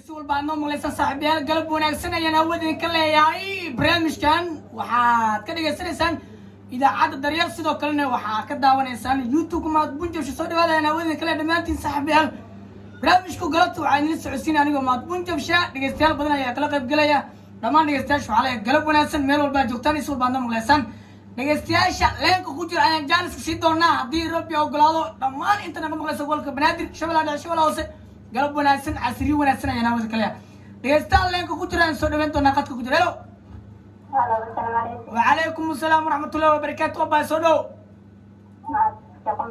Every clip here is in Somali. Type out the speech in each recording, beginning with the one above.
Si walba aad noo maqlaysaan, saaxiibayaal, galab wanaagsan ayaan hawada idinka leeyahay. Barnaamijkan waxaad ka dhagaysanaysaan idaacadda Daryeel, sidoo kalena waxaa ka daawanaysaan YouTube Maad Bunjabsha. Soo dhawaada ayaan hawada idinka leeyahay dhammaantiin, saaxiibayaal. Barnaamijku galabta waxaa idinla socodsiinaya anigoo Maad Bunjabsha. Dhegaystayaal badan ayaa kala qayb galaya. Dhammaan dhegaystayaasha waxaa leeyahay galab wanaagsan, meel walba aad joogtaan, si walba aad noo maqlaysaan. Dhegaystayaasha line-ka ku jira ayaan chance-ka sii doonaa haddii Rabbi ogolaado. Dhammaan inta naga maqlaysa gobolka Banaadir, Shabellaha Dhexe, Shabellaha Hoose, galab wanaagsan, casriyo wanaagsan ayaan hawada ka leeyahay. Dhegaystayaal line-ka ku jira ayaan soo dhaweyn doonaa, qadka ku jira. Hello. Halo, asalaamu calaykum. Wacalaykum asalaam waraxmatullahi wabarakaatu. Abaa, soo dhow. Maad shaqo.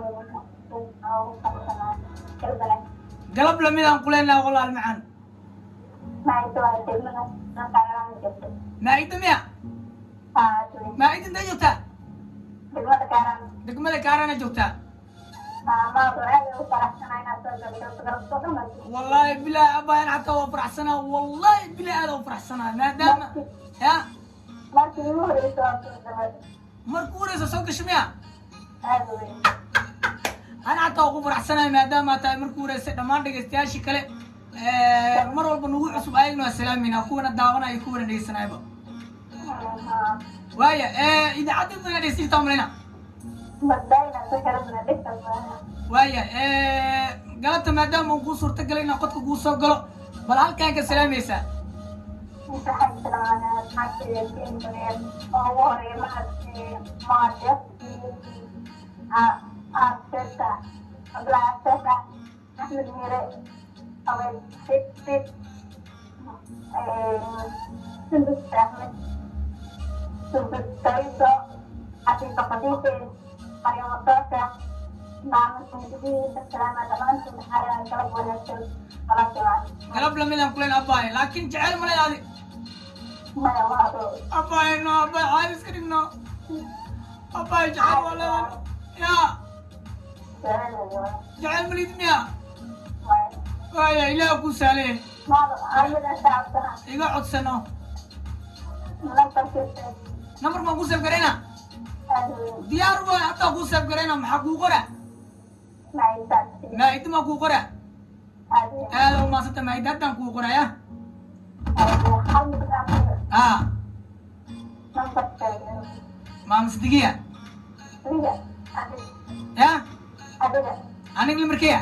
Galab lamid aan kuleenaha, walaal macaan. Maayto waa degmada Kaaraan joogto. Maa'ida miya? Haa. Maa'ida intee joogtaa? Degmada Kaaraan. Degmada Kaarana joogtaa. Haa, maad aad ugu faraxsanahay inaad soo gabadho galabto dhan. Wallaahi bilaahi, abaayan xataa waa faraxsanaa. Wallaahi bilaahi, aad waa faraxsanaa maadaama ya Markii ugu horreysay waa soo gabadho. Markuu horeysa soo gasho miya? Aad u weyn. Ana xataa waa ku faraxsanahay maadaama tahay markuu horeysay. Dhammaan dhegaystayaashii kale mar walba nagu cusub ayagna waa salaamayna, kuwana daawanaya, kuwana dhegaysanayaba. Waaya, idaacadda inaad dhegeysan malayna. Badayna ku xiran dhigta. Waaya, galabta maadaama uu kuu suurta galay inaan qodka kuu soo galo, bal halkaan ka salaamaysaa. Waxaan salaamayaa asxaabtayda oo ugu horeeya Mahad Maadyo, Arteta, Abdullah Arteta, Axmed Mire, Abel Fit, Sundus Axmed, Sundus Taiso, Xafiifa Khadiife, Maryam Soka, Maamud Sindibiin. Salaama dhammaantiin, maxaa galab wanaagsan, walaashimaa. Galab lamidaan kuleen, abaaye, laakiin jecel ma leedaadi? Maya, maado. Abaaye, no, abaaye, caadi iska dhigno. Abaaye, jecel waa leedahay ya. Jecel malid miya? Waaya, Ilaah kuu saale. Maado ayadan shacabsana. Iga codsano. Nambarkiisa. Number maan kuu save garayna. Aad weyn. Diyaar waay, haddaa kuu save garayna. Maxaa kuu qora? Maaysa. Maa'ida maa kuu qora? Aad weyn. Aada u maasanta, Maa'ida, haddaan kuu qoraya. Hal mid. Ah. Nambarka. Maama Sidigiya. Adiga, adiga. Ya. Adiga. Aniga limarkeya?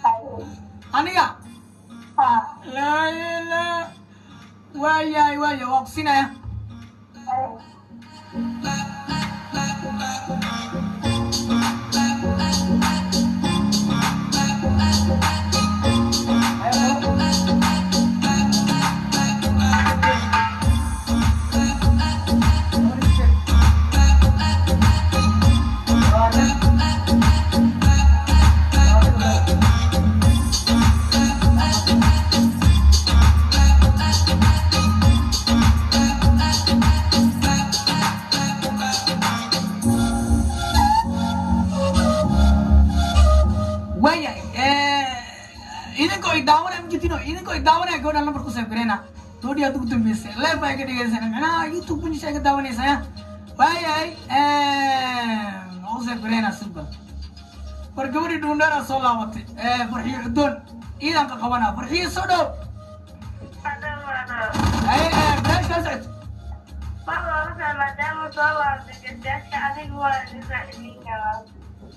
Aad weyn. Aniga? Haa. Laa ilaa, waayahay, waaya, waa kusinaya. Waayahay, idinkoo i daawanaya ma jirtino, idinkoo i daawanaya gabadhaan number ku save gareyna. Gabadhii aad ugu dambeysay live ay ka dhegeysan, macnaha YouTube bunjis ay ka daawanaysaa. Waayahay, waa u save gareyna silba. War gabadhii dhuundheera soo laabatay, Farxiyo Cudoon, iidan ka qabana. Farxiyo, soo dhow. Haye, barnaamijka la socod. Maadaama soo laabtay gargaarka adiga waa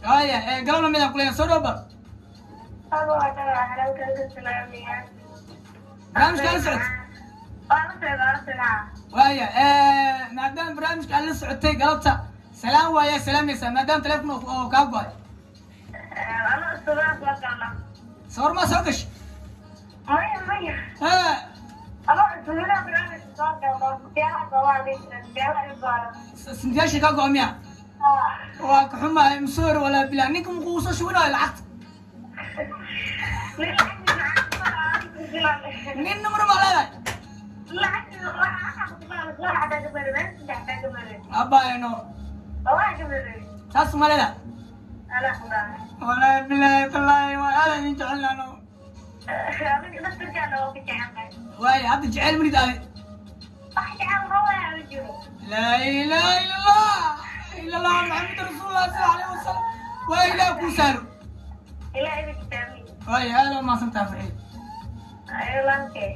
Waaya, galabna midaan kuleeyahay, soo dhow bal. Barnaamijka la socod. Waaya, maadaama barnaamijka aad la socotay galabta, salaam waaya, salaamaysaa maadaama teleefon oo kaa go-ay. Sawir maa soo gashay? Ha. Sintiyaasha kaa go-a miya? Waa ka xumahay, msoor walaa bilaa ninka muxuu soo shubinayo lacagta. Nin numar maa leedahay? Abayno saas ma leedahay? Walaahi bilaahi tallaahi, waa aad idin jecelnaano. Waaya, hadda jecel marid adi? Laa ilaaha ila Allah, ila Allah, Maxamed rasuulullah sal alayhi wasalam. Waa Ilaah kuu sahlo. Waaya, aad waa mahadsantaha, Farxiid. Ayolankee.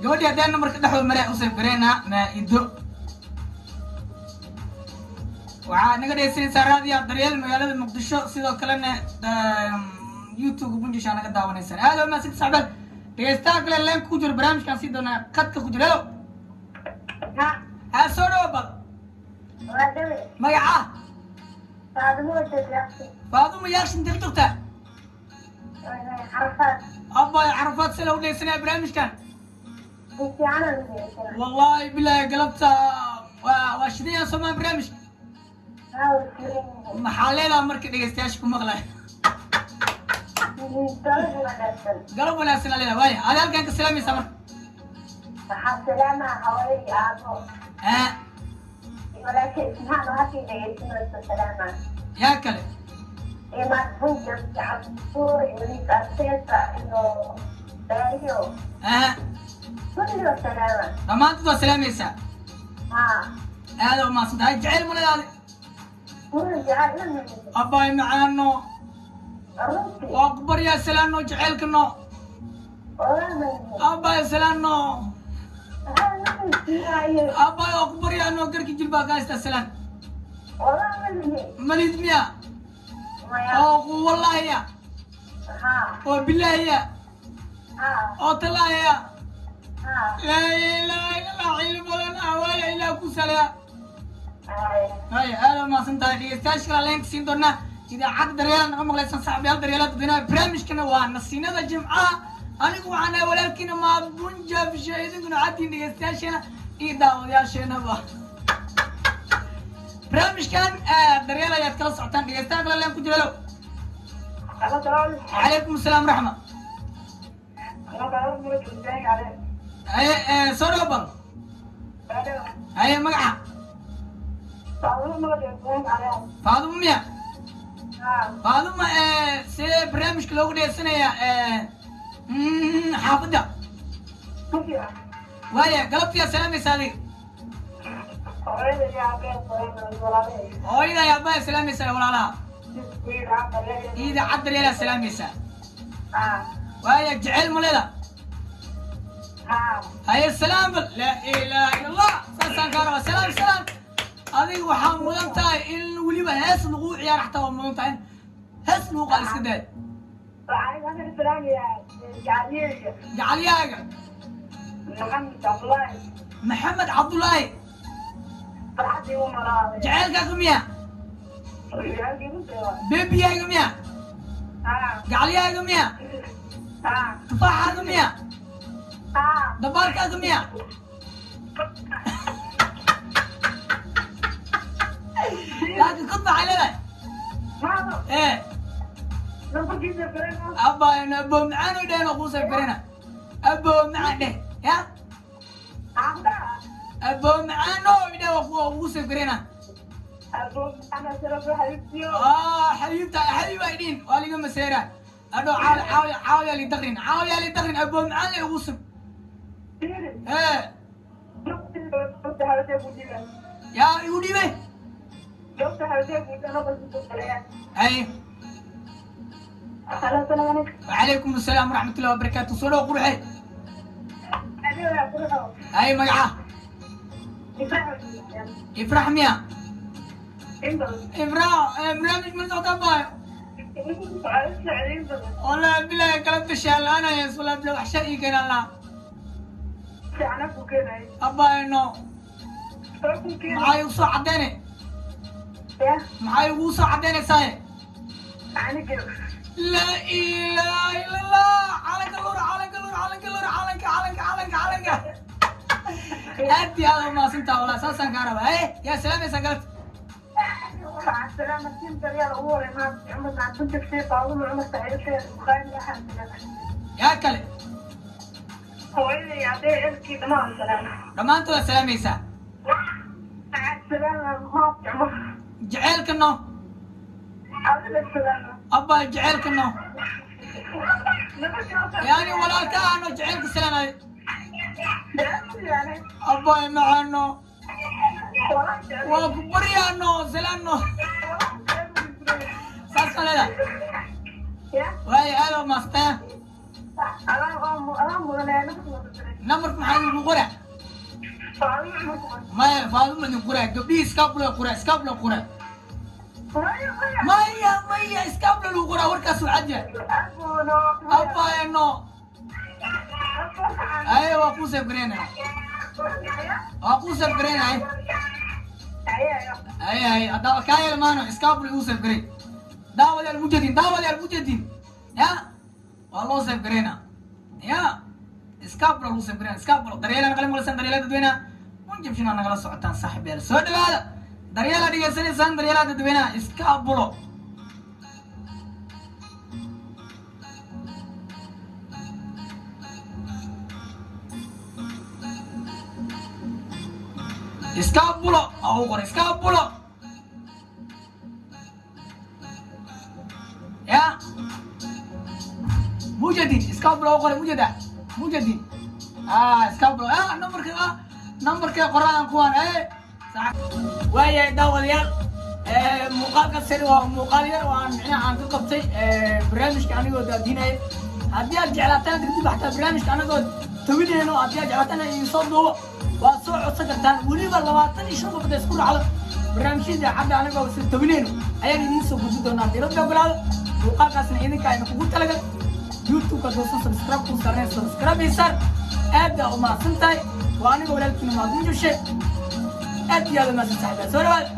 Gabadhii haddaan nambarka dhexdooda mare u save gareynaa. Maa'ido, waxaad naga dhegeysanaysaa raadiya Daryeel magaalada Muqdisho, sidoo kalena YouTube Bunjishaa naga daawanaysaan. Aad waa mahadsanti sacbal. Dhegeystaha kale line ku jiro barnaamijkaan sii doonaa, khadka ku jiro. Hello. Ha. Haa, soo dhawo bal. Waa dhawe. Magaca? Faadimo Jadlaaqsi. Faaduma Yaakshin, intee ka joogtaa? Carafaad. Abay, Carafaad si lagu dhegeysanaya barnaamijkan? Si fiican aan u dhegeysanaa. Wallahi bilahi, galabta waa shidaya soomaa barnaamijka? Haa, waa fiican. Maxaa leedaha marka dhegeystayaasha ku maqlaya? Galab wanaagsan. Galab wanaagsan aa leedaha. Waaya, adi halkan ka salaamaysaa marka? Waxaa salaamaa hooyo iyo aabo. Aa. Iyo walaashay Ismahaan oo halkii dhegeysanayso salaamaa. Yaa kale? Iyo Maad Bunjab iyo Cabdisuur iyo Waliid Arteta iyo Daariyo. Aa. Kulligood salaama. Dhammaantood waa salaamaysaa? Haa. Aada u mahadsan tahay. Jaceyl ma leedahay? Muna jecel la. Abbaay macaano. Runtii. Waa ku baryaa, salaano jaceylkano. Walaa. Abbaay, salaano. Maxaa. Abbaay, waa ku baryaa no, garki jilbaa ka haystaa, salaan. Walaa malihi. Malid miya? Maya. Oo wallaahiya? Haa. Oo bilaahiya? Haa. Oo talaahiya? Haa. Laa ilaaha illa Allah, cilmi badan ah waaya, ilaah ku salaya. Ay. Haya, aada u mahadsan tahay. Dhegeystayaasha kale line ka siin doonaa. Idaacadda Daryeela naga maqlaysan, saaxiibayaal, Daryeela dadweynaha. Barnaamijkana waa nasiinada Jimcaha. Anigu waxaan ahay walaalkiina Maabunjab She, idinkuna cadtiin dhegeystayaasheena iyo daawadayaasheenaba. Barnaamijkan Daryeel ayaad kala socotaan. Dhegeystaha kale line ku jira. Hello. Calaykum asalaam raxma. Haye, soo dhawo bal. Haye, magaca? Faadumo miya? Faaduma, see barnaamijka loogu dhegeysanaya xaafadda? Waaya, galabtiyaa salaamaysa adiga? Hooyada iyo aabbaha salaamaysa, walaalaha, idaacad Daryeelaa salaamaysaa. Waaya, jeceyl ma leeda? Haye, salaam bal. Laa ilaaha illa Allah, saasaan kaa rabaa. Salaam, salaam. Adiga waxaa mudan tahay in weliba hees lagu ciyaar, xataa waa mudan tahay in hees lagu qaado. Iska daay jacalyaaga. Maxamed Cabdullaahi, jaceylkaaga miya? Bebiyaaga miya? Gacalyaaga miya? Tufaaxaaga miya? Dabaalkaaga miya? Laakiin kod maxay leedahay? Ee abba abo macaan oo dhehna kuusay karina. Abo macaan dheh ya, abo macaan oo idheh, waa kuwa ugu soo karina. Ah, xabiibta, xabiib ay dhihin waa liga maseera adho. Caawi, caawi, caawiya li daqrin, caawiya li daqrin. Abo macaan le ugu sug. Ee yaa igu dhiibay? Ay. وعليكم السلام ورحمة الله وبركاته. soo dhawo quruxey. Ay, magaca? Ifrax miya? Ifrax, barnaamij ma socota baayo? Wallahi bilahi, galabta shaalaanaya, wallahi bilahi, wax shar ii keenan laha. Abaayno, maxaa igu soo cadeyne? Maxaa igu soo cadeynaysaa? Laa ilaaha illa Allah. Calanka lur, calanka lur, calanka lur, calanka, calanka, calanka, calanka. Aad iyo aad u mahadsantaha walaa, saasaan kaa rabaa. Eh, yaa salaamaysaa galabta? Yaa kale? Dhammaantood salaamaysaa? Jaceylka no, abba, jaceylka no, yani walaalka ahno, jaceylka salaamay. Abbaay macaano, waa ku baryaano, salaano, saas ma leedahay? Waayo, aad u mahadsantaha. Numberka maxaa idinku qora? Maya, Faaduma idin qora. Gabdhihii iskaabula qora, iskaabula qora. Maya, maya, iskaabula lagu qoraa. Warkaas waa cad yahay. Abaano aye, waa kuu save gareynaya, waa kuu save gareynaya. Aye, aye, hadda kaa yeelmaano, iskaabula igu save garey. Daawadayaal, mujedin, daawadayaal, mujedin ya, waa loo save gareyna ya, iskaabula lagu save gareyna, iskaabula. Daryeelaan nagala maqlaysaan, daryeelaa dadweynaha Munjabshina nagala socotaan. Saaxiibayaal, soo dhawaada. Daryeelaa dhegeysanaysaan, daryeelaa dadweynaha, iskaabulo. Iskaabulo aa u qoray, iskaabulo ya, mujadin, iskaabulo u qoray, mujada, mujadin, ah, iskaabulo, ah, numberka, ah, numberka qoraan kuwan eh. Waayahay daawadayaal, muuqaalka sari waa muuqaal yar oo aan micnaha aan ka qabtay barnaamijka anigoo daadinaya. Haddii aad jeclaataan kadib xataa barnaamijka anagoo tawinayno, haddii aad jeclaataan idin soo duubo, waad soo codsan kartaan. Weliba 25 qof hadday isku raacdo, barnaamijyada idaacadda anagoo soo tawinayno ayaan idiin soo gudbin doonaa haddii Rabbi ogolaado. Muuqaalkaasna idinka ayna kugu talagal. YouTube-ka doosan subscribe ku sareen, subscribe ii saar. Aad baa u mahadsan tahay. Waa aniga walaalkiina Mahad Munjushe. Aad iyo aad u mahadsan, saaxiibyaal. Soo dhawaada.